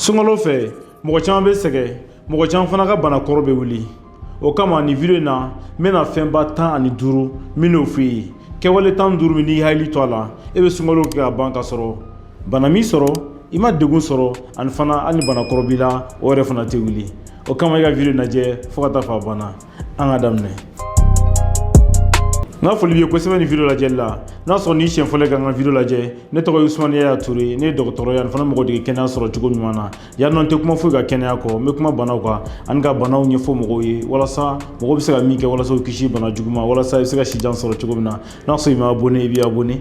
Sunkalo fɛ, mɔgɔ caman bɛ sɛgɛn, mɔgɔ caman fana ka bana kɔrɔ bɛ wuli. O kama, nin video in na, n bɛna fɛnba 15 min n'o f'i ye, kɛwale 15 min, n'i hakili to a la, e bɛ sunkalo kɛ ka ban ka sɔrɔ bana m'i sɔrɔ, i ma degun sɔrɔ, ani fana hali ni bana kɔrɔ b'i la, o yɛrɛ fana tɛ wuli. O kama, i ka video lajɛ fo ka taa fɔ a banna. An ka daminɛ. N ka foli b'i ye kosɛbɛ ni video lajɛli la. N'a sɔrɔ n'i siɲɛ fɔlɔ ka n ka video lajɛ, ne tɔgɔ ye Usumani Yaya Ture. Ne ye dɔgɔtɔrɔ ye ani fana mɔgɔ dege kɛnɛya sɔrɔ cogo ɲuman na. Yan nɔ, n tɛ kuma foyi ka kɛnɛya kɔ, n bɛ kuma banaw kan ani ka banaw ɲɛfɔ mɔgɔw ye, walasa mɔgɔw bɛ se ka min kɛ walasa u kisi bana jugu ma, walasa i bɛ se ka sijan sɔrɔ cogo min na. N'a sɔrɔ i ma abonné, i b'i abonné,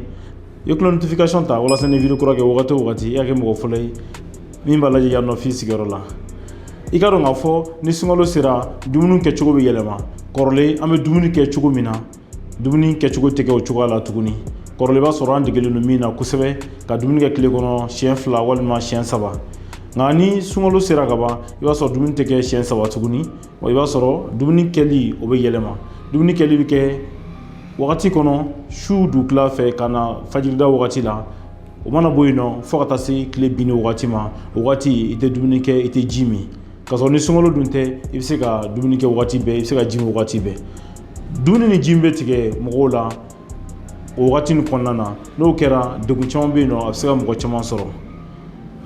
i ye notification ta, walasa ni video kura kɛ wagati o wagati, i ka kɛ mɔgɔ fɔlɔ ye min b'a lajɛ yan nɔ f'i sigiyɔrɔ la. I ka dɔn k'a fɔ ni sunkalo sera, dumuni kɛcogo bɛ yɛlɛma. Kɔrɔlen, an bɛ dumuni kɛ cogo min na, dumuni kɛcogo tɛ kɛ o cogoya la tuguni. Kɔrɔlen, i b'a sɔrɔ an degelen don min na kosɛbɛ, ka dumuni kɛ tile kɔnɔ siɲɛ 2 walima siɲɛ 3. Nka ni sunkalo sera ka ban, i b'a sɔrɔ dumuni tɛ kɛ siɲɛ 3 tuguni. I b'a sɔrɔ dumuni kɛli, o bɛ yɛlɛma. Dumuni kɛli bɛ kɛ wagati kɔnɔ su dugutila fɛ ka na fajirida wagati la. O mana bɔ yen nɔ, fo ka taa se tile binni wagati ma, o waati i tɛ dumuni kɛ, i tɛ ji min. Ka sɔrɔ ni sunkalo dun tɛ, i bɛ se ka dumuni kɛ wagati bɛɛ, i bɛ se ka ji min wagati bɛɛ. Dumuni ni ji bɛ tigɛ mɔgɔw la o wagati nin kɔnɔna na. N'o kɛra, degun caman bɛ yen nɔ, a bɛ se ka mɔgɔ caman sɔrɔ.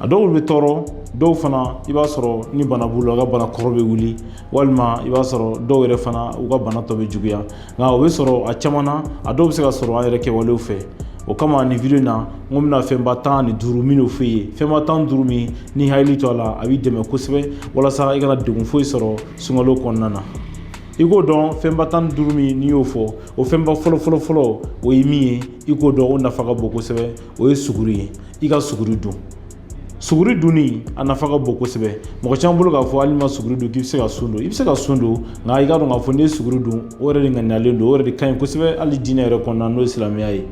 A dɔw bɛ tɔɔrɔ, dɔw fana, i b'a sɔrɔ ni bana b'u la, u ka bana kɔrɔ bɛ wuli, walima i b'a sɔrɔ dɔw yɛrɛ fana, u ka bana tɔ bɛ juguya. Nka o bɛ sɔrɔ a caman na, a dɔw bɛ se ka sɔrɔ an yɛrɛ kɛwalew fɛ. O kama, nin video in na, n ko n bɛna fɛnba 15 min n'o f'i ye, fɛnba 15 min, n'i hakili to a la, a b'i dɛmɛ kosɛbɛ walasa i kana degun foyi sɔrɔ sunkalo kɔnɔna na. I k'o dɔn, fɛnba 15 min n'i y'o fɔ, o fɛnba fɔlɔ fɔlɔ fɔlɔ, o ye min ye, i k'o dɔn, o nafa ka bon kosɛbɛ, o ye suguri ye. I ka suguri dun. Suguri dunni, a nafa ka bon kosɛbɛ. Mɔgɔ caman bolo k'a fɔ hali ma suguri dun, k'i bɛ se ka sun don. I bɛ se ka sun don, nka i k'a dɔn k'a fɔ n'i ye suguri dun, o yɛrɛ de ŋaniyalen don, o yɛrɛ de ka ɲi kosɛbɛ, hali diinɛ yɛrɛ kɔnɔna, n'o ye silamɛya ye.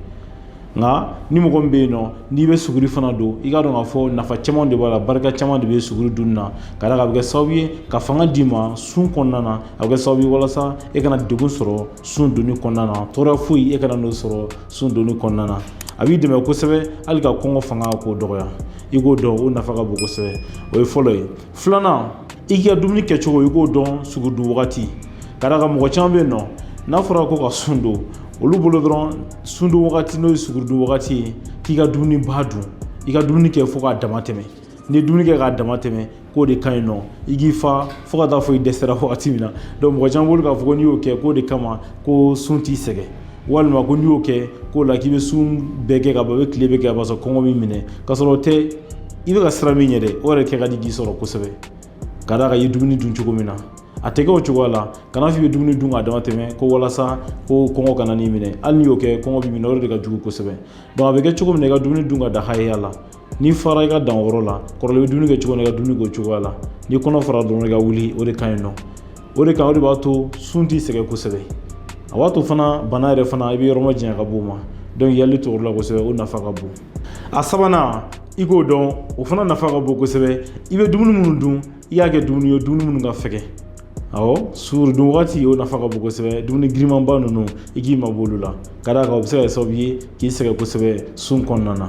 Nka ni mɔgɔ min bɛ yen nɔ, n'i bɛ suguri fana don, i k'a dɔn k'a fɔ nafa caman de b'a la, barika caman de bɛ suguri dunni na, ka d'a kan a bɛ kɛ sababu ye ka fanga d'i ma sun kɔnɔna na. A bɛ kɛ sababu ye walasa e kana degun sɔrɔ sun donni kɔnɔna na, tɔɔrɔ foyi e kana n'o sɔrɔ sun donni kɔnɔna na. A b'i dɛmɛ kosɛbɛ hali ka kɔngɔ fanga k'o dɔgɔya. I k'o dɔn, o nafa ka bon kosɛbɛ. O ye fɔlɔ ye. Filanan, i k'i ka dumuni kɛcogo, i k'o dɔn suguri dun wagati. Ka d'a kan mɔgɔ caman bɛ yen nɔ, n'a fɔra ko ka sun don, olu bolo dɔrɔn, sun don wagati, n'o ye suguri dun wagati ye, k'i ka dumuni ba dun, i ka dumuni kɛ fo k'a dama tɛmɛ. N'i ye dumuni kɛ k'a dama tɛmɛ, k'o de ka ɲi nɔ, i k'i fa fo ka taa fɔ i dɛsɛra wagati min na. Donc mɔgɔ caman bolo k'a fɔ ko n'i y'o kɛ, k'o de kama ko sun t'i sɛgɛn, walima ko n'i y'o kɛ, k'o la k'i bɛ sun bɛɛ kɛ ka ban, i bɛ tile bɛɛ kɛ ka ban, sɔrɔ kɔngɔ b'i minɛ. K'a sɔrɔ o tɛ. I bɛ ka siran min ɲɛ dɛ, o yɛrɛ kɛ ka di k'i sɔrɔ kosɛbɛ, ka d'a kan i ye dumuni dun cogo min na, a tɛ kɛ o cogoya la. Kana f'i bɛ dumuni dun k'a dama tɛmɛ ko walasa ko kɔngɔ kana n'i minɛ. Hali n'i y'o kɛ, kɔngɔ b'i minɛ, o de ka jugu kosɛbɛ. Donc a bɛ kɛ cogo min na, i ka dumuni dun ka dan hakɛya la. N'i fara, i ka dan o yɔrɔ la. Kɔrɔlen, i bɛ dumuni kɛ cogo min na, i ka dumuni k'o cogoya la. N'i kɔnɔ fara dɔrɔn, i ka wuli, o de ka ɲi nɔ. O de kan, o de b'a to sun t'i sɛgɛn kosɛbɛ. A b'a to fana, bana yɛrɛ fana, i bɛ yɔrɔ ma janya ka bɔ o ma. Donc yali to o la kosɛbɛ, o nafa ka bon. A sabanan, i k'o dɔn, o fana nafa ka bon kosɛbɛ. I bɛ dumuni minnu dun, i y'a kɛ dumuni ye, dumuni minnu ka fɛgɛn. Awɔ, suguri dun wagati, o nafa ka bon kosɛbɛ. Dumuni girimanba ninnu, i k'i mabɔ olu la, ka d'a kan o bɛ se ka kɛ sababu ye k'i sɛgɛn kosɛbɛ sun kɔnɔna na.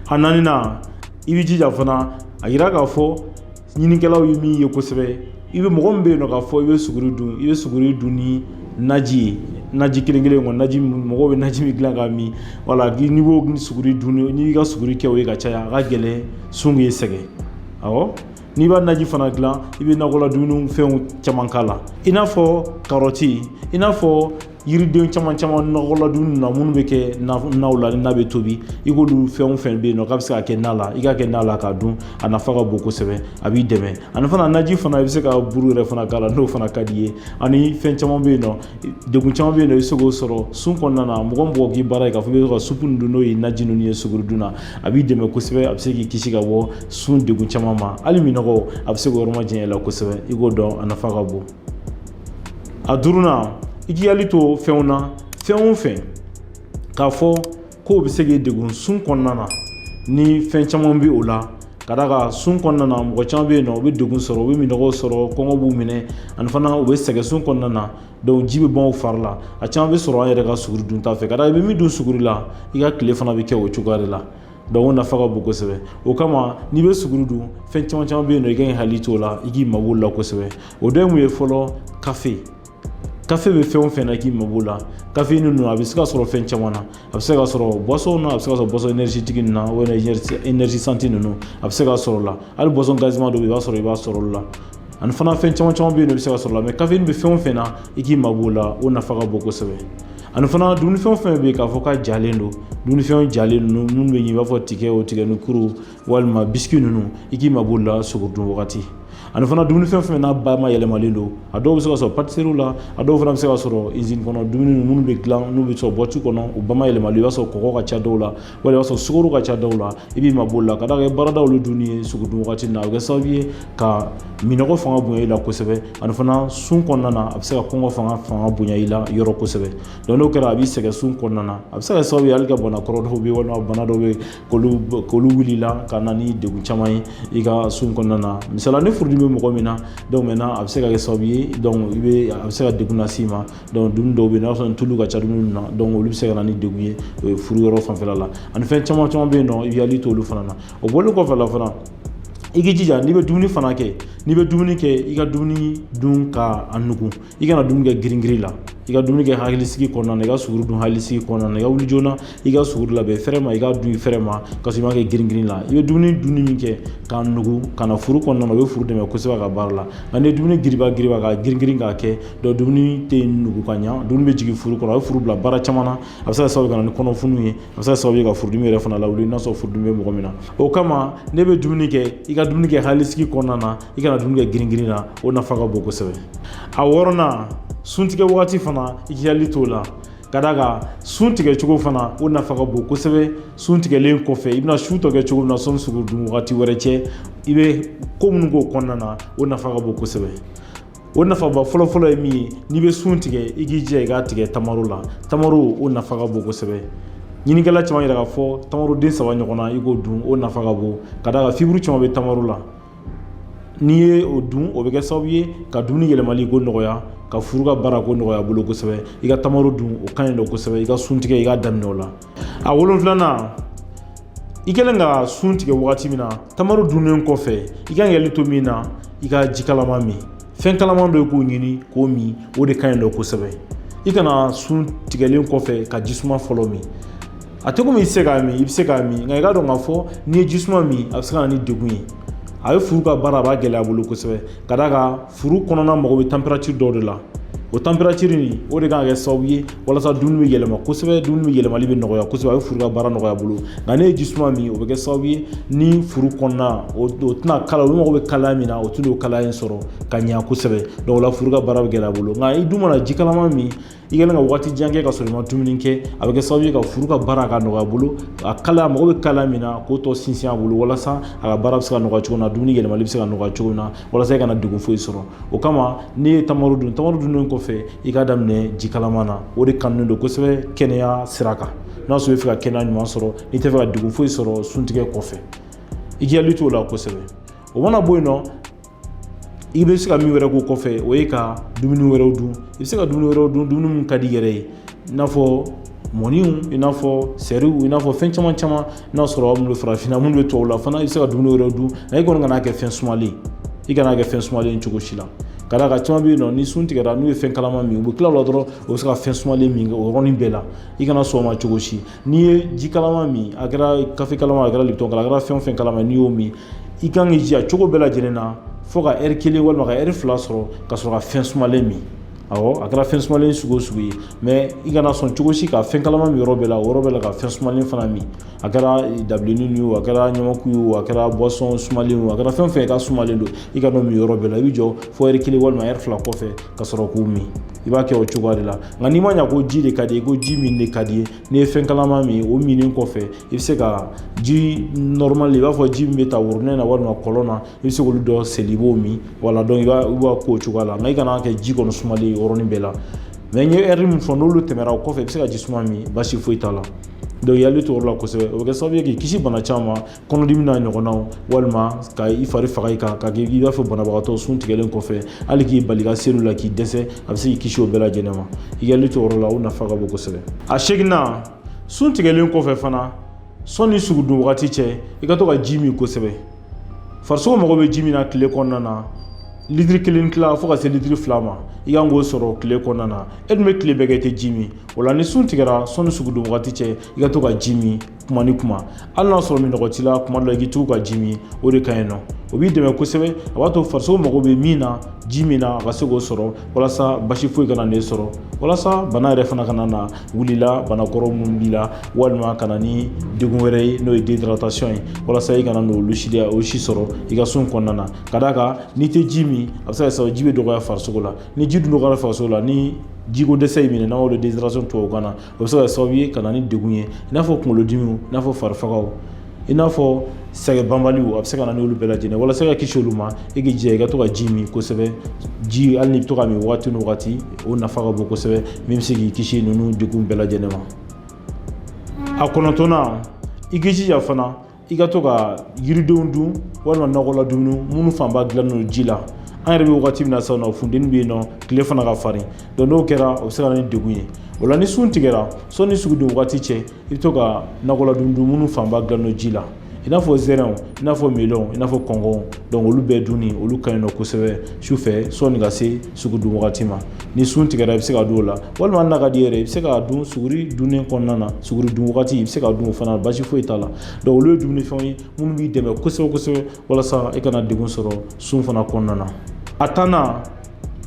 A naaninan, i b'i jija fana, a yira k'a fɔ ɲinikɛlaw ye min ye kosɛbɛ, i bɛ mɔgɔ min bɛ yen nɔ k'a fɔ i bɛ suguri dun, i bɛ suguri dun ni naji ye, naji kelen kelen kɔnɔ, naji, mɔgɔw bɛ naji min dilan k'a min. Wala n'i b'o suguri dun, n'i ka suguri kɛ o ye ka caya, a ka gɛlɛn sun k'i sɛgɛn. Awɔ, n'i b'a naji fana dilan, i bɛ nakɔla dumuni fɛnw caman k'a la, i n'a fɔ karɔti, i n'a fɔ yiriden caman caman nakɔla dumuni na minnu bɛ kɛ naw la ni na bɛ tobi. I k'olu fɛn o fɛn bɛ yen nɔ k'a bɛ se ka kɛ na la, i k'a kɛ na la k'a dun, a nafa ka bon kosɛbɛ, a b'i dɛmɛ. Ani fana, naji fana, i bɛ se ka buru yɛrɛ fana k'a la, n'o fana ka di i ye. Ani fɛn caman bɛ yen nɔ, degun caman bɛ yen nɔ, i bɛ se k'o sɔrɔ sun kɔnɔna na. Mɔgɔ mɔgɔ k'i baara ye k'a fɔ i bɛ ka supu dun, n'o ye naji ninnu ye suguri dun na, a b'i dɛmɛ kosɛbɛ, a bɛ se k'i kisi ka bɔ sun degun caman ma. Hali minɔgɔ, a bɛ se k'o yɔrɔ majanya i la kosɛbɛ. I k'o dɔn, a nafa ka bon. A duurunan, i k'i hakili to fɛnw na, fɛn o fɛn k'a fɔ k'o bɛ se k'i degun sun kɔnɔna na, ni fɛn caman bɛ o la. Ka d'a kan sun kɔnɔna na, mɔgɔ caman bɛ yen nɔ, u bɛ degun sɔrɔ, u bɛ minɔgɔ sɔrɔ, kɔngɔ b'u minɛ, ani fana u bɛ sɛgɛn sun kɔnɔna na. Donc ji bɛ bɔn u fari la. A caman bɛ sɔrɔ an yɛrɛ ka suguri dunta fɛ. Ka d'a i bɛ min dun suguri la, i ka tile fana bɛ kɛ o cogoya de la. Donc o nafa ka bon kosɛbɛ. O kama, n'i bɛ suguru dun, fɛn caman caman bɛ yen nɔ, i kan k'i hakili t'o la, i k'i mabɔ olu la kosɛbɛ. O dɔ ye mun ye fɔlɔ? Kafe. Kafe bɛ fɛn o fɛn na, i k'i mabɔ o la. Caféine ninnu, a bɛ se ka sɔrɔ fɛn caman na. A bɛ se ka sɔrɔ boisson na, a bɛ se ka sɔrɔ boisson énergétique ninnu na, walima énergisante ninnu, a bɛ se ka sɔrɔ o la. Hali boisson gazima dɔ bɛ yen, i b'a sɔrɔ olu la. Ani fana, fɛn caman caman bɛ yen nɔ, i bɛ se ka sɔrɔ o la. Mais caféine bɛ fɛn o fɛn na, i k'i mabɔ o la, o nafa ka bon kosɛbɛ. Ani fana, dumunifɛn fɛn bɛ yen k'a fɔ k'a jalen don, dumunifɛn jalen ninnu minnu bɛ ɲɛ, i b'a fɔ tigɛ o, tigɛ kuru walima biscuit ninnu, i k'i mabɔ olu la sogo dun wagati. Ani fana, dumunifɛn fɛn n'a ba ma yɛlɛmalen don, a dɔw bɛ se ka sɔrɔ pâtisserie la, a dɔw fana bɛ se ka sɔrɔ usine kɔnɔ, dumuni minnu bɛ dilan, n'u bɛ sɔrɔ boîte kɔnɔ, u ba ma yɛlɛmalen, i b'a sɔrɔ kɔgɔ ka ca dɔw la, walima i b'a sɔrɔ sukaro ka ca dɔw la, i b'i mabɔ olu la. Ka d'a kan baarada olu dunni ye sogo dun wagati na, a bɛ kɛ sababu ye ka minɔgɔ fanga bonya i la kosɛbɛ. Ani fana, sun kɔnɔna na, a bɛ se ka kɔngɔ fanga bonya i la yɔrɔ kosɛbɛ. Donc n'o kɛra, a b'i sɛgɛn sun kɔnɔna na. A bɛ se ka kɛ sababu ye hali ka bana kɔrɔ dɔw bɛ yen, walima bana dɔw bɛ yen, k'olu wuli la ka na ni degun caman ye i ka sun kɔnɔna na. Misala, ni furudimi bɛ mɔgɔ min na, donc maintenant a bɛ se ka kɛ sababu ye, donc i bɛ a bɛ se ka degun lase i ma. Donc dumuni dɔw bɛ yen, n'a sɔrɔ tulu ka ca dumuni na, donc olu bɛ se ka na ni degun ye furu yɔrɔ fanfɛla la. Ani fɛn caman caman bɛ yen nɔ, i bɛ hakili to olu fana na. O bɔlen kɔfɛ la fana, i k'i jija, n'i bɛ dumuni fana kɛ, n'i bɛ dumuni kɛ, i ka dumuni dun ka a nugu. I kana dumuni kɛ girin-girin la. I ka dumuni kɛ hakilisigi kɔnɔna na, i ka suguru dun hakilisigi kɔnɔna na. I ka wuli joona, i ka suguru labɛn fɛrɛ ma, i ka dun i fɛrɛ ma, ka sɔrɔ i m'a kɛ girin-girin la. I bɛ dumuni dunni min kɛ k'a nugu ka na furu kɔnɔna na, o bɛ furu dɛmɛ kosɛbɛ a ka baara la. Nka n'i ye dumuni giriba giriba ka girin-girin k'a kɛ, donc dumuni tɛ nugu ka ɲa, dumuni bɛ jigin furu kɔnɔ, a bɛ furu bila baara caman na. A bɛ se ka sababu ka na ni kɔnɔfunu ye, a bɛ se ka sababu ye ka furudimi yɛrɛ fana lawuli, n'a sɔrɔ furudimi bɛ mɔgɔ min na. O kama, ne bɛ dumuni kɛ, i ka dumuni kɛ hakilisigi kɔnɔna na, i kana dumuni kɛ girin-girin na, o nafa ka bon kosɛbɛ. A wɔɔrɔnan, suntigɛ wagati fana, i k'i hakili t'o la. Ka d'a kan sun tigɛ cogo fana, o nafa ka bon kosɛbɛ. Sun tigɛlen kɔfɛ, i bɛna su tɔ kɛ cogo min na sɔnni sogo dun wagati wɛrɛ cɛ, i bɛ ko minnu k'o kɔnɔna na, o nafa ka bon kosɛbɛ. O nafaba fɔlɔfɔlɔ ye min ye, n'i bɛ sun tigɛ, i k'i jija i k'a tigɛ tamaro la. Tamaro, o nafa ka bon kosɛbɛ. Ɲinikɛla caman yɛrɛ k'a fɔ tamaro den 3 ɲɔgɔn na, i k'o dun, o nafa ka bon. Ka d'a kan fibre caman bɛ tamaro la. N'i ye o dun, o bɛ kɛ sababu ye ka dumuni yɛlɛmali ko nɔgɔya, ka furu ka baara ko nɔgɔya bolo kosɛbɛ. I ka tamaro dun, o ka ɲi dɔ kosɛbɛ. I ka sun tigɛ, i k'a daminɛ o la. A wolonfilanan, i kɛlen ka sun tigɛ wagati min na, tamaro dunnen kɔfɛ, i kan k'i to min na, i ka ji kalaman min, fɛn kalaman dɔ i k'o ɲini k'o min, o de ka ɲi dɔ kosɛbɛ. I kana sun tigɛlen kɔfɛ ka ji suma fɔlɔ min. A tɛ komi i tɛ se k'a min, i bɛ se k'a min, nka i k'a dɔn k'a fɔ n'i ye ji suma min, a bɛ se ka na ni degun ye. A bɛ furu ka baara, a b'a gɛlɛya bolo kosɛbɛ. Ka d'a kan furu kɔnɔna mago bɛ température dɔw de la. O température nin, o de kan ka kɛ sababu ye walasa dumuni bɛ yɛlɛma kosɛbɛ, dumuni bɛ yɛlɛmali bɛ nɔgɔya kosɛbɛ, a bɛ furu ka baara nɔgɔya bolo. Nka ne ye ji suma min, o bɛ kɛ sababu ye ni furu kɔnɔna o tɛna kala, o mago bɛ kalaya min na, o tɛna o kalaya in sɔrɔ ka ɲɛ kosɛbɛ. Donc o la, furu ka baara bɛ gɛlɛya bolo. Nka i dun mana ji kalaman min, i kɛlen ka waati jan kɛ ka sɔrɔ i ma dumuni kɛ, a bɛ kɛ sababu ye ka furu ka baara ka nɔgɔya bolo, a kalaya, mago bɛ kalaya min na, k'o tɔ sinsin a bolo, walasa a ka baara bɛ se ka nɔgɔya cogo min na, dumuni yɛlɛmali bɛ se ka nɔgɔya cogo min na, walasa i kana degun foyi sɔrɔ. O kama, n'i ye tamaro dun, tamaro dunnen kɔfɛ, i k'a daminɛ ji kalaman na. O de kanunen don kosɛbɛ kɛnɛya sira kan. N'a sɔrɔ i bɛ fɛ ka kɛnɛya ɲuman sɔrɔ, n'i tɛ fɛ ka degun foyi sɔrɔ suntigɛ kɔfɛ, i k'i hakili t'o la kosɛbɛ. O mana bɔ yen nɔ, i bɛ se ka min wɛrɛ k'o kɔfɛ, o ye ka dumuni wɛrɛw dun. I bɛ se ka dumuni wɛrɛw dun, dumuni min ka di i yɛrɛ ye, i n'a fɔ mɔniw, i n'a fɔ sɛriw, i n'a fɔ fɛn caman caman n'a sɔrɔ minnu bɛ farafinna, minnu bɛ tubabu la fana, i bɛ se ka dumuni wɛrɛw dun. Nka i kɔni kana kɛ fɛn sumalen, i kana kɛ fɛn sumalen cogo si la. Ka d'a kan caman bɛ yen nɔ, ni sun tigɛra, n'u ye fɛn kalaman min, u bɛ tila o la dɔrɔn, u bɛ se ka fɛn sumalen min o yɔrɔnin bɛɛ la. I kana sɔn o ma cogo si. N'i ye ji kalaman min, a kɛra kafe kalaman, a kɛra Lipton kalaman, a kɛra fɛn o fɛn kalaman, n'i y'o min, i kan k'i jija cogo bɛɛ lajɛlen na fo ka ɛri kelen walima ka ɛri 2 sɔrɔ ka sɔrɔ ka fɛn sumalen min. Awɔ, a kɛra fɛn sumalen sugu o sugu ye, mais i kana sɔn cogo si ka fɛn kalaman min yɔrɔ bɛɛ la, o yɔrɔ bɛɛ la ka fɛn sumalen fana min. A kɛra dabilennin ye o, a kɛra ɲamaku ye o, a kɛra boisson sumalen o, a kɛra fɛn o fɛn ka sumalen don, i ka n'o min yɔrɔ bɛɛ la. I bɛ jɔ fo ɛri kelen walima ɛri 2 kɔfɛ ka sɔrɔ k'o min. I b'a kɛ o cogoya de la. Nka n'i ma ɲa ko ji de ka di ye, ko ji min de ka di ye, n'i ye fɛn kalaman min, o minnen kɔfɛ, i bɛ se ka ji normal, i b'a fɔ ji min bɛ ta worobinɛ na walima kɔlɔn na, i bɛ se k'olu dɔ seli, i b'o min. Wala, donc i b'a k'o cogoya la. Nka i kana kɛ ji kɔni sumalen yɔrɔnin bɛɛ la. Mais n ye ɛri min fɔ, n'olu tɛmɛra o kɔfɛ, i bɛ se ka ji suma min, basi foyi t'a la. Donc i hakili to o yɔrɔ la kosɛbɛ. O bɛ kɛ sababu ye k'i kisi bana caman ma, kɔnɔdimi n'a ɲɔgɔnnaw, walima ka i fari faga i kan ka kɛ i b'a fɔ banabagatɔ sun tigɛlen kɔfɛ, hali k'i bali ka seliw la k'i dɛsɛ, a bɛ se k'i kisi o bɛɛ lajɛlen ma. I hakili to o yɔrɔ la, o nafa ka bon kosɛbɛ. A seginna, sun tigɛlen kɔfɛ fana, Sɔnni sugu dun wagati cɛ, i ka to ka ji min kosɛbɛ. Farisogo mago bɛ ji min na tile kɔnɔna na, litiri kelen tila fo ka se litiri 2 ma, i kan k'o sɔrɔ tile kɔnɔna na. E dun bɛ tile bɛɛ kɛ i tɛ ji min. O la, ni sun tigɛra, sɔnni sugu dun wagati cɛ, i ka to ka ji min kuma ni kuma. Hali n'a sɔrɔ minnɔgɔ t'i la, kuma dɔ la i k'i tugu ka ji min, o de ka ɲi nɔ. O b'i dɛmɛ kosɛbɛ. A b'a to farisogo mago bɛ min na, ji min na, a ka se k'o sɔrɔ, walasa basi foyi kana n'e sɔrɔ, walasa bana yɛrɛ fana kana na wuli la, bana kɔrɔ minnu b'i la, walima ka na ni degun wɛrɛ ye, n'o ye déshydratation ye, walasa i kana n'olu si o si sɔrɔ i ka sun kɔnɔna na. Ka d'a kan, n'i tɛ ji min, a bɛ se ka sababu ji bɛ dɔgɔya farisogo la. Ni ji dun dɔgɔyara farisogo la, ni jiko dɛsɛ y'i minɛ, n'an b'o wele déshydratation tubabukan na, o bɛ se ka kɛ sababu ye ka na ni degun ye, i n'a fɔ kunkolodimiw, i n'a fɔ farifagaw, i n'a fɔ sɛgɛn banbaliw. A bɛ se ka na n'olu bɛɛ lajɛlen. Walasa ka kisi olu ma, e k'i jija i ka to ka ji min kosɛbɛ. Ji, hali n'i bɛ to ka min waati ni waati, o nafa ka bon kosɛbɛ, min bɛ se k'i kisi ninnu degun bɛɛ lajɛlen ma. A kɔnɔntɔnnan, i k'i jija fana i ka to ka yiridenw dun walima nakɔla dumuni minnu fanba dilannen don ji la. An yɛrɛ bɛ wagati min na sisan nɔ, funteni bɛ yen nɔ, tile fana ka farin. Donc n'o kɛra, o bɛ se ka na ni degun ye. O la, ni sun tigɛra, sɔnni sugu dun wagati cɛ, i bɛ to ka nakɔla dumuni dun minnu fanba dilannen don ji la, i n'a fɔ zɛrɛnw, i n'a fɔ melɔnw, i n'a fɔ kɔnkɔnw. Donc olu bɛɛ dunni, olu ka ɲi nɔ kosɛbɛ su fɛ, sɔnni ka se sugu dun wagati ma. Ni sun tigɛra, i bɛ se ka dun o la, walima hali n'a ka di i yɛrɛ, i bɛ se k'a dun suguri dunnen kɔnɔna na. Suguri dun wagati, i bɛ se k'a dun o fana, basi foyi t'a la. Donc olu ye dumunifɛnw ye minnu b'i dɛmɛ kosɛbɛ kosɛbɛ, walasa i kana degun sɔrɔ sun fana kɔnɔna na. A tannan,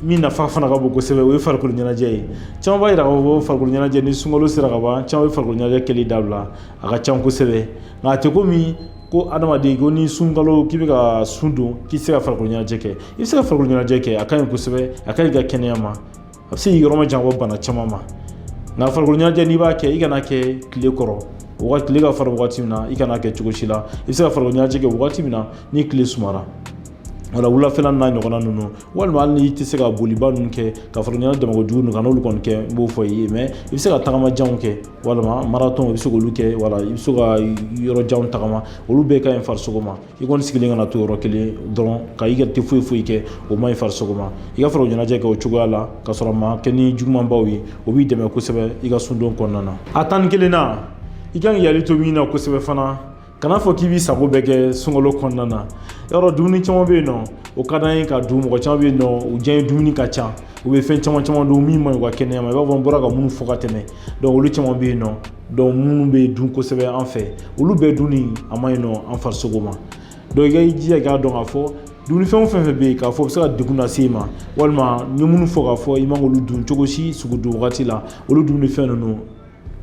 min nafa fana ka bon kosɛbɛ, o ye farikolo ɲɛnajɛ ye. Caman b'a yira k'a fɔ farikolo ɲɛnajɛ, ni sunkalo sera ka ban, caman bɛ farikolo ɲɛnajɛ kɛli dabila. A ka ca kosɛbɛ, nka a tɛ komi ko adamaden ko ni sunkalo k'i bɛ ka sun don k'i tɛ se ka farikolo ɲɛnajɛ kɛ. I bɛ se ka farikolo ɲɛnajɛ kɛ, a ka ɲi kosɛbɛ, a ka ɲi i ka kɛnɛya ma, a bɛ se k'i yɔrɔ majan bɔ bana caman ma. Nka farikolo ɲɛnajɛ, n'i b'a kɛ, i kana kɛ tile kɔrɔ, waati tile ka farin waati min na, i kana kɛ cogo si la. I bɛ se ka farikolo ɲɛnajɛ kɛ waati min na ni tile sumara, wala wulafɛla n'a ɲɔgɔnna ninnu, walima hali n'i tɛ se ka boliba ninnu kɛ, ka farikolo ɲɛnajɛ damako jugu ninnu, ka n'olu kɔni kɛ, n b'o fɔ i ye. Mais i bɛ se ka tagama janw kɛ, walima marathon, i bɛ se k'olu kɛ, wala i bɛ se ka yɔrɔ janw tagama. Olu bɛɛ ka ɲi farisogo ma. I kɔni sigilen kana to yɔrɔ kelen dɔrɔn ka i yɛrɛ tɛ foyi foyi kɛ, o man ɲi farisogo ma. I ka farikolo ɲɛnajɛ kɛ o cogoya la, ka sɔrɔ a ma kɛ ni jugumanbaw ye, o b'i dɛmɛ kosɛbɛ i ka sundon kɔnɔna na. A 11nan, i kan k'i hakili to min na kosɛbɛ fana, kana fɔ k'i b'i sago bɛɛ kɛ sunkalo kɔnɔna na. Yɔrɔ dumuni caman bɛ yen nɔ, o ka d'an ye ka dun. Mɔgɔ caman bɛ yen nɔ, u diya ye dumuni ka ca, u bɛ fɛn caman caman dun min man ɲi u ka kɛnɛya ma, i b'a fɔ n bɔra ka minnu fɔ ka tɛmɛ. Donc olu caman bɛ yen nɔ, donc minnu bɛ dun kosɛbɛ an fɛ, olu bɛɛ dunni a man ɲi nɔ an farisogo ma. Donc i ka i jija k'a dɔn k'a fɔ dumunifɛn o fɛn fɛn bɛ yen k'a fɔ o bɛ se ka degun lase i ma, walima n ye minnu fɔ k'a fɔ i man k'olu dun cogo si sugu dun wagati la, olu dumunifɛn ninnu,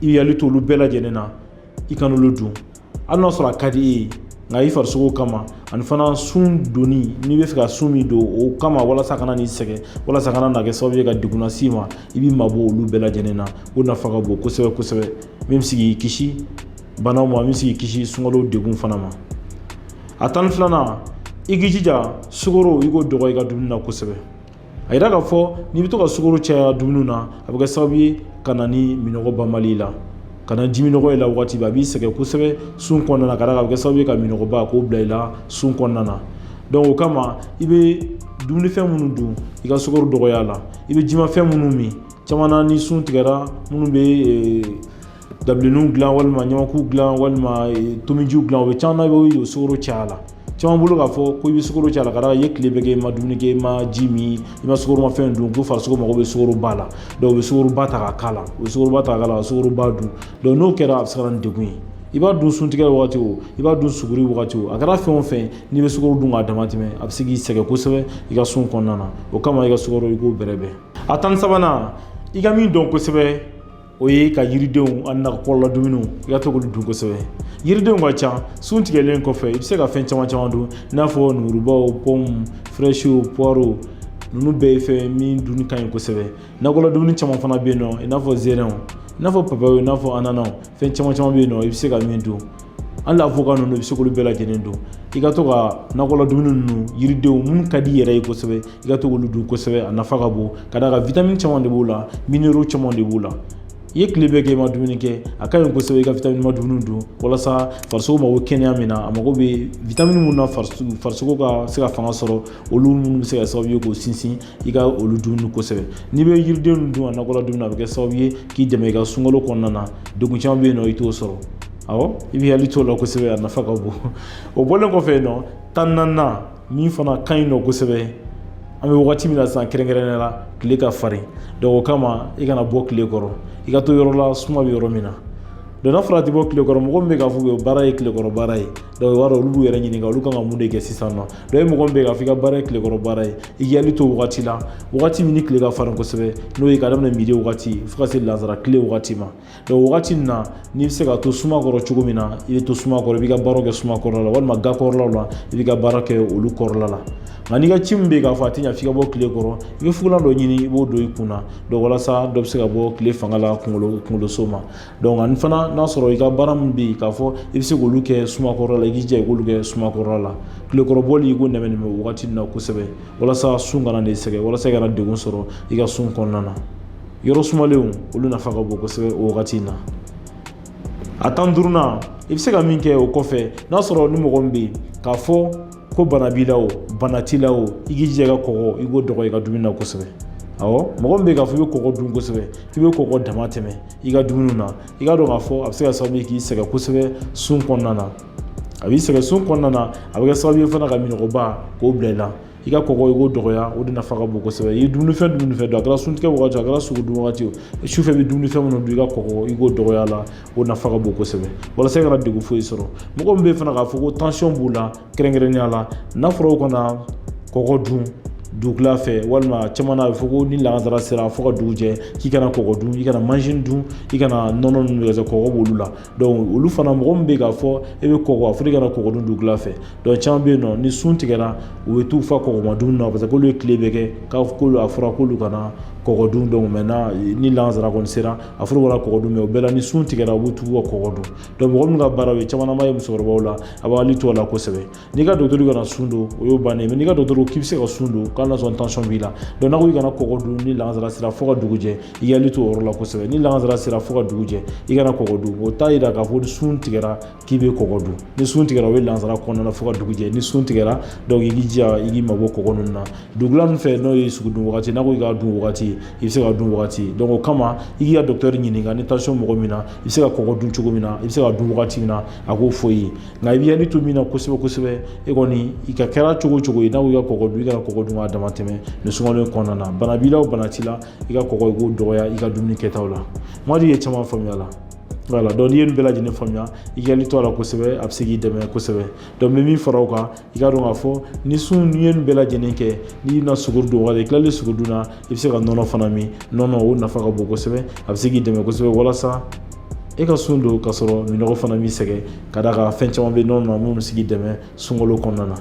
i hakili to olu bɛɛ lajɛlen na, i kana olu dun, hali n'a sɔrɔ a ka di e ye. Nka i farisogo kama, ani fana sun donni, n'i bɛ fɛ ka sun min don o kama, walasa kana n'i sɛgɛn, walasa kana na kɛ sababu ye ka degun lase i ma, i b'i mabɔ olu bɛɛ lajɛlen na. O nafa ka bon kosɛbɛ kosɛbɛ, min bɛ se k'i kisi banaw ma, min bɛ se k'i kisi sunkalo degun fana ma. A 12nan, i k'i jija sukaro, i k'o dɔgɔ i ka dumuni na kosɛbɛ. A yira k'a fɔ n'i bɛ to ka sukaro caya dumuni na, a bɛ kɛ sababu ye ka na ni minɔgɔ banbali la, ka na jiminɔgɔ ye la waati bɛɛ. A b'i sɛgɛn kosɛbɛ sun kɔnɔna na, ka d'a kan a bɛ kɛ sababu ye ka minɔgɔba k'o bila i la sun kɔnɔna na. Donc o kama, i bɛ dumunifɛn minnu dun, i ka sukaro dɔgɔya la. I bɛ jimafɛn minnu min, caman na ni sun tigɛra, minnu bɛ dabilenninw dilan, walima ɲamaku dilan, walima tomijiw dilan, o bɛ caman na, i bɛ sukaro caya la. Caman bolo k'a fɔ ko i bɛ sukaro caya la, ka d'a kan i ye tile bɛɛ kɛ i ma dumuni kɛ, i ma ji min, i ma sukaromafɛn dun, ko farisogo mago bɛ sukaro la. Donc u bɛ sukaroba ta ka k'a la, u bɛ sukaroba ta ka k'a la, ka sukaroba dun. Donc n'o kɛra, a bɛ se ka na ni degun ye. I b'a dun suntigɛ wagati o, i b'a dun suguri wagati o, a kɛra fɛn o fɛn, n'i bɛ sukaro dun k'a dama tɛmɛ, a bɛ se k'i sɛgɛn kosɛbɛ i ka sun kɔnɔna na. O kama, i ka sukaro, i k'o bɛrɛbɛn. A 13nan, i ka min dɔn kosɛbɛ, o ye ka yiridenw ani nakɔla dumuniw, i ka to k'olu dun kosɛbɛ. Yiridenw ka ca. Sun tigɛlen kɔfɛ, i bɛ se ka fɛn caman caman dun, i n'a fɔ lemurubaw, pomme, fraisew, poireau, ninnu bɛɛ ye fɛn min dunni ka ɲi kosɛbɛ. Nakɔla dumuni caman fana bɛ yen nɔ, i n'a fɔ zɛrɛnw, i n'a fɔ papayew, i n'a fɔ ananaw, fɛn caman caman bɛ yen nɔ i bɛ se ka min dun. Hali avocat ninnu, i bɛ se k'olu bɛɛ lajɛlen dun. I ka to ka nakɔla dumuni ninnu, yiridenw minnu ka di i yɛrɛ ye kosɛbɛ, i ka to k'olu dun kosɛbɛ. A nafa ka bon, ka d'a kan vitamine caman de b'o la, minéraux caman de b'o la. I ye tile bɛɛ kɛ i ma dumuni kɛ, a ka ɲi kosɛbɛ i ka vitamine ma dumuni dun, walasa farisogo mago kɛnɛya min na, a mago bɛ vitamine min na, farisogo ka se ka fanga sɔrɔ, olu minnu bɛ se ka sababu ye k'o sinsin, i ka olu dumuni kosɛbɛ. N'i bɛ yiriden dun a nakɔla dumuni, a bɛ kɛ sababu ye k'i dɛmɛ i ka sunkalo kɔnɔna na. Degun caman bɛ yen nɔ, i t'o sɔrɔ. Awɔ, i b'i hakili t'o la kosɛbɛ, a nafa ka bon. O bɔlen kɔfɛ yen nɔ, 14nan min fana ka ɲi nɔ kosɛbɛ, an bɛ wagati min na sisan, kɛrɛnkɛrɛnnenya la, tile ka farin. Donc o kama, i kana bɔ tile kɔrɔ, i ka to yɔrɔ la suma bɛ yɔrɔ min na. Donc n'a fɔra a tɛ bɔ tile kɔrɔ, mɔgɔ min bɛ k'a fɔ ko baara ye tilekɔrɔ baara ye, donc i b'a dɔn olu b'u yɛrɛ ɲininka olu kan ka mun de kɛ sisan nɔ. Donc e mɔgɔ min bɛ k'a fɔ i ka baara ye tilekɔrɔ baara ye, i k'i hakili to wagati la, wagati min ni tile ka farin kosɛbɛ, n'o ye ka daminɛ midi wagati fo ka se lansara tile wagati ma. Donc wagati nin na, n'i bɛ se ka to suma kɔrɔ cogo min na, i bɛ to suma kɔrɔ, i b'i ka baara kɛ suma kɔrɔla la, walima ga kɔrɔlaw la, i b'i ka baara kɛ olu kɔrɔla la. Nka n'i ka ci min bɛ yen k'a fɔ a tɛ ɲɛ f'i ka bɔ tile kɔrɔ, i bɛ fugulan dɔ ɲini, i b'o don i kun na. Donc walasa dɔ bɛ se ka bɔ tile fanga la kunkoloso ma. Donc ani fana, n'a sɔrɔ i ka baara min bɛ yen k'a fɔ i bɛ se k'olu kɛ suma kɔrɔla la, i k'i jija i k'olu kɛ suma kɔrɔla la. Tilekɔrɔ bɔli, i k'o nɛmɛ nɛmɛ o wagati na kosɛbɛ, walasa sun kana n'i sɛgɛn, walasa i kana degun sɔrɔ i ka sun kɔnɔna na. Yɔrɔ sumalenw, olu nafa ka bon kosɛbɛ o wagati in na. A 15nan, i bɛ se ka min kɛ o kɔfɛ, n'a sɔrɔ ni mɔgɔ min bɛ yen k'a fɔ ko bana b'i la o, bana t'i la o, i k'i jija i ka kɔgɔ, i k'o dɔgɔ i ka dumuni na kosɛbɛ. Awɔ, mɔgɔ min bɛ k'a fɔ i bɛ kɔgɔ dun kosɛbɛ, k'i bɛ kɔgɔ dama tɛmɛ i ka dumuni na, i k'a dɔn k'a fɔ a bɛ se ka sababu ye k'i sɛgɛn kosɛbɛ sun kɔnɔna na. A b'i sɛgɛn sun kɔnɔna na, a bɛ kɛ sababu ye fana ka minɔgɔba k'o bila i la. I ka kɔgɔ, i k'o dɔgɔya, o de nafa ka bon kosɛbɛ. I ye dumunifɛn dun, a kɛra suntigɛ wagati, a kɛra sogo dun wagati o, sufɛ i bɛ dumunifɛn minnu dun, i ka kɔgɔ, i k'o dɔgɔya la, o nafa ka bon kosɛbɛ, walasa i kana degun foyi sɔrɔ. Mɔgɔ min bɛ fana k'a fɔ ko tension b'u la, kɛrɛnkɛrɛnnenya la, n'a fɔra u kana kɔgɔ dun dugukila fɛ, walima caman na a bɛ fɔ ko ni lansara sera fo ka dugu jɛ, k'i kana kɔgɔ dun, i kana manjini dun, i kana nɔnɔ ninnu kɛ, kɔgɔ b'olu la. Donc olu fana, mɔgɔ min bɛ k'a fɔ e bɛ kɔgɔ, a fɔra i kana kɔgɔ dun dugukila fɛ. Donc caman bɛ yen nɔ, ni sun tigɛra, u bɛ t'u fa kɔgɔma dumuni na, parce que k'olu ye tile bɛɛ kɛ k'olu a fɔra k'olu kana kɔgɔ dun. Donc maintenant, ni lansara kɔni sera, a fɔra u kana kɔgɔ dun, mais o bɛɛ la, ni sun tigɛra, u b'u t'u ka kɔgɔ dun. Donc mɔgɔ min ka baara ye caman na ye musokɔrɔbaw la, a b'a hakili to a la kosɛbɛ. N'i ka dɔgɔtɔrɔ kana sun don, o y'o bannen. Mais n'i ka dɔgɔtɔrɔ k'i bɛ se ka sun don, k'a n'a sɔrɔ tension b'i la, donc n'a ko i kana kɔgɔ dun ni lansara sera fo ka dugu jɛ, i hakili to o yɔrɔ la kosɛbɛ. Ni lansara sera fo ka dugu jɛ, i kana kɔgɔ dun, o t'a yira k'a fɔ ni sun tigɛra k'i bɛ kɔgɔ dun. Ni sun tigɛra, o ye lansara kɔnɔna na fo ka dugu jɛ. Ni sun tigɛra, donc i k'i jija i k'i mabɔ kɔgɔ ninnu na dugula ninnu fɛ, n'o ye sogo dun wagati. N'a ko i k'a dun wagati, i bɛ se ka dun wagati. Donc o kama, i k'i ka dɔgɔtɔrɔ ɲininka ni tension mɔgɔ min na, i bɛ se ka kɔgɔ dun cogo min na, i bɛ se ka dun wagati min na, a k'o fɔ i ye. Nka i b'i hakili to min na kosɛbɛ kosɛbɛ, e kɔni i ka kɛra cogo o cogo ye, n'a ko i ka kɔgɔ dun, i kana kɔgɔ dun k'a dama tɛmɛ nin sunkalo in kɔnɔna na. Bana b'i la o, bana t'i la, i ka kɔgɔ, i k'o dɔgɔya i ka dumuni kɛtaw la. Madi ye caman faamuya la. Voilà, donc n'i ye nin bɛɛ lajɛlen faamuya, i k'i hakili to a la kosɛbɛ, a bɛ se k'i dɛmɛ kosɛbɛ. Donc n bɛ min fara o kan, i k'a dɔn k'a fɔ ni sun, n'i ye nin bɛɛ lajɛlen kɛ, n'i bɛna sogo dun wagati, i tilalen sogo dun na, i bɛ se ka nɔnɔ fana min. Nɔnɔ, o nafa ka bon kosɛbɛ, a bɛ se k'i dɛmɛ kosɛbɛ walasa e ka sun don ka sɔrɔ minɔgɔ fana m'i sɛgɛn, ka d'a kan fɛn caman bɛ nɔnɔ na minnu bɛ se k'i dɛmɛ sunkalo kɔnɔna na.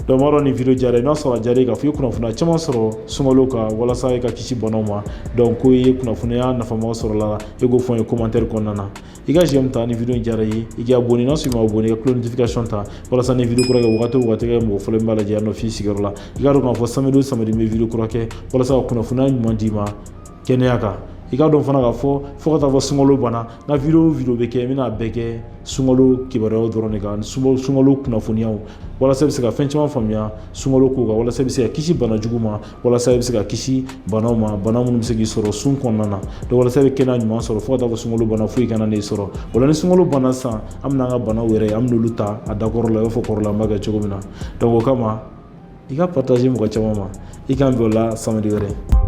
Donc m'a dɔn ni vidéo diyara i n'a sɔrɔ a diyara i k'a fɔ i ye kunnafoniya caman sɔrɔ sunkalo kan walasa i ka kisi banaw ma. Donc ko i ye kunnafoniya nafama sɔrɔ la, e k'o fɔ n ye commentaire kɔnɔna na. I ka j'aime ta ni vidéo in diyara i ye, i k'i abonné, n'a sɔrɔ i ma abonné, i ka cloche notification ta walasa ni vidéo kura kɛ wagati o wagati, kɛ mɔgɔ fɔlɔ min b'a lajɛ yan nɔ f'i sigiyɔrɔ la. I k'a dɔn k'a fɔ samedi o samedi, n bɛ vidéo kura kɛ walasa ka kunnafoniya ɲuman d'i ma kɛnɛya kan. I k'a dɔn fana k'a fɔ fo ka taa fɔ sunkalo banna, n ka vidéo vidéo bɛ kɛ, n bɛna a bɛɛ kɛ sunkalo kibaruyaw dɔrɔn de kan, sunkalo kunnafoniyaw, walasa i bɛ se ka fɛn caman faamuya sunkalo ko kan, walasa i bɛ se ka kisi bana jugu ma, walasa i bɛ se ka kisi banaw ma, bana minnu bɛ se k'i sɔrɔ sun kɔnɔna na. Donc walasa i bɛ kɛnɛya ɲuman sɔrɔ fo ka taa fɔ sunkalo banna, foyi kana n'i sɔrɔ. O la, ni sunkalo banna sisan, an bɛna an ka banaw yɛrɛ, an bɛn'olu ta a dakɔrɔ la, i b'a fɔ kɔrɔla an b'a kɛ cogo min na. Donc o kama, i ka partager mɔgɔ caman ma. I k'an bɛn o la samedi wɛrɛ.